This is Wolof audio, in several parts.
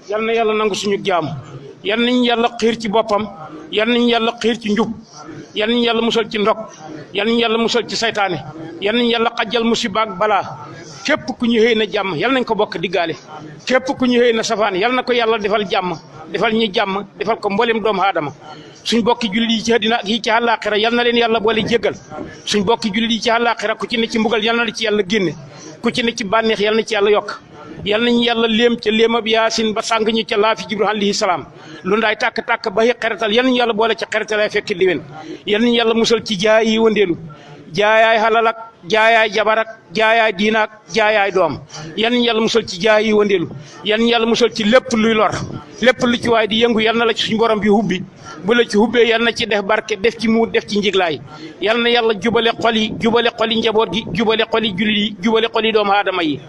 yal na yàlla nangu suñu jaam yal nañu yàlla xiir ci boppam yal nañu yàlla xiir ci njub yal nañu yàlla musal ci ndog yal nañu yàlla musal ci saytaane yal nañu yàlla xajjal musiba ak balaa képp ku ñu xëy na jàmm yal nañ ko bokk diggaale képp ku ñu xëy na safaan yal na ko yàlla defal jàmm defal ñi jàmm defal ko mboolem doomu aadama suñ bokki jullit yi ci àddina ak yi ci àllaaxira yal na leen yàlla boole jéggal suñ bokki jullit yi ci àllaaxira ku ci ne ci mbugal yal na la ci yàlla génne ku ci ne ci bànneex yal na ci yàlla yokk yal nañu yàlla léem ca léemab yaasin ba sàng ñu ca laafi jibril alayhi salaam lu ndaay tàkk-tàkk ba xeretal yal nañu yàlla boole ci xeretal fekk diwen yal nañu yàlla musal ci jaay yi wëndeelu jaayaay xalal ak jaayaay jabar ak jaayaay diina ak jaayaay doom yal nañu yàlla musal ci jaay yi wëndeelu yal nañu yàlla musal ci lépp luy lor lépp lu ci waay di yëngu yal na la ci suñu borom bi hubbi bu la ci hubbee yal na ci def barke def ci muut def ci njiglaay yal na yàlla jubale xol yi njaboot gi jubale xol yi jullit yi jubale xol yi doomu aadama yi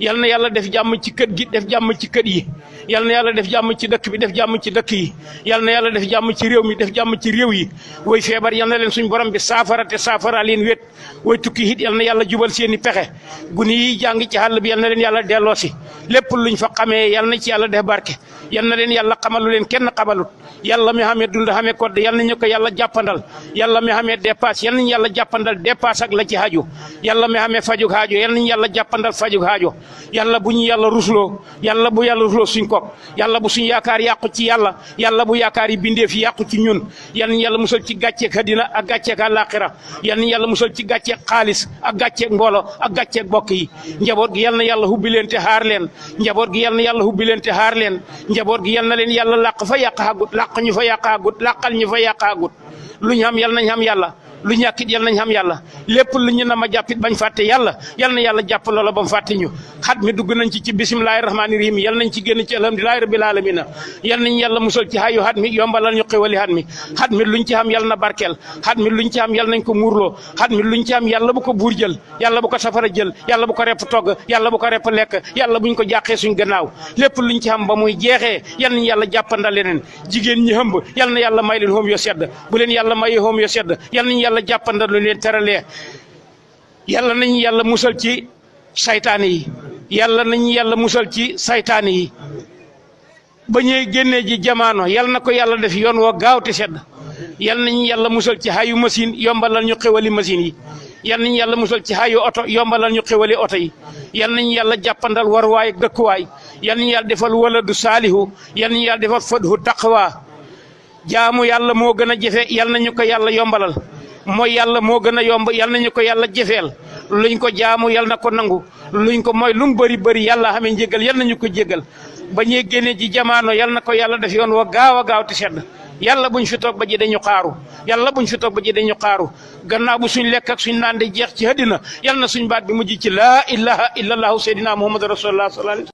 yal na yàlla def jàmm ci kër gi def jàmm ci kër yi yal na yàlla def jàmm ci dëkk bi def jàmm ci dëkk yi yal na yàlla def jàmm ci réew mi def jàmm ci réew yi woy feebar yal na leen suñ borom bi saafara te saafara leen wét woy tukki it yal na yàlla jubal seeni pexe guni yi jàng ci àll bi yal na leen yàlla delloosi lépp luñ fa xamee yal na ci yàlla def barke yal na leen yàlla xamalu leen kenn xamalut yàlla mi xamee dund xamee kodd yal na ñu ko yàlla jàppandal yàlla mi xamee dépasse yal nañu yàlla jàppandal dépasse ak la ci haju yàlla mi xamee fajug haajo yal nañu yàlla jàppandal fajug haajo yàlla bu ñu yàlla rusloo yàlla bu yàlla rusloo suñ ko yàlla bu suñ yaakaar yàqu ci yàlla yàlla bu yaakaar yi bindeef yi yàqu ci ñun yal nañu yàlla musal ci gàcceeg àddina ak gàcceeg àllaaxira yal nañu yàlla musal ci gàcceeg xaalis ak gàcceeg mboolo ak gàcceeg bokk yi njaboot gi yal na yàlla hubbi leen te xaar leen njaboot gi yal na yàlla hubbi leen te xaar leen njaboot gi yal na leen yàlla làq fa yàq àggut làq ñu fa yàq àggut làqal ñu fa yàq àggut lu ñu xam yal nañ xam yàlla lu ñàkkit yal nañ xam yàlla lépp lu ñu na ma jàppit bañ fàtte yàlla yal na yàlla jàpp loola ba mu fàtte ñu xat mi dugg nañ ci bisimilahi rahmaani rahim yal nañ ci génn ci alhamdulilahi rabbil alamina yal nañ yàlla musal ci hayu xat mi yombalal ñu xéwali xat mi luñ ci xam yal na barkeel xat mi luñ ci xam yal nañ ko muurloo xat mi luñ ci xam yàlla bu ko buur jël yàlla bu ko safara jël yàlla bu ko repp togg yàlla bu ko repp lekk yàlla buñ ko jàqee suñ gannaaw lépp luñ ci xam ba muy jeexee yal nañ yàlla jàppandal leneen jigéen ñi hëmb yal na yàlla may leen hoom yo sedd bu leen yàlla mayee hoom yo sedd yal nañ yàlla jàppandal lu leen teralee yàlla nañu yàlla musal ci saytaane yi yàlla nañu yàlla musal ci saytaane yi ba ñuy génnee ji jamaano yal na ko yàlla def yoon woo gaaw te sedd yal nañu yàlla musal ci hayu machine yombalal ñu xewali machine yi yal nañu yàlla musal ci hayu oto yombalal ñu xewali oto yi yal nañu yàlla jàppandal waruwaay ak dëkkuwaay yal nañu yàlla defal waladu saalihu yal nañu yàlla defal fadhu taqwa jaamu yàlla moo gën a jafe yal nañu ko yàlla yombalal mooy yàlla moo gën a yomb yal nañu ko yàlla jëfeel luñ ko jaamu yal na ko nangu luñ ko mooy lu mu bëri bëri yàlla xamee njéggal yal nañu ko jéggal ba ñuy génne ji jamaano yal na ko yàlla def yoon wa gaaw a gaaw te sedd yàlla buñ fi toog ba ji dañu xaaru yàlla buñ fi toog ba ji dañu xaaru gannaaw bu suñ lekk ak suñ naan de jeex ci àddina yal na suñ baat bi mujj ci laa ilaha illallahu sayyidina muhammad rasulullah sallallahu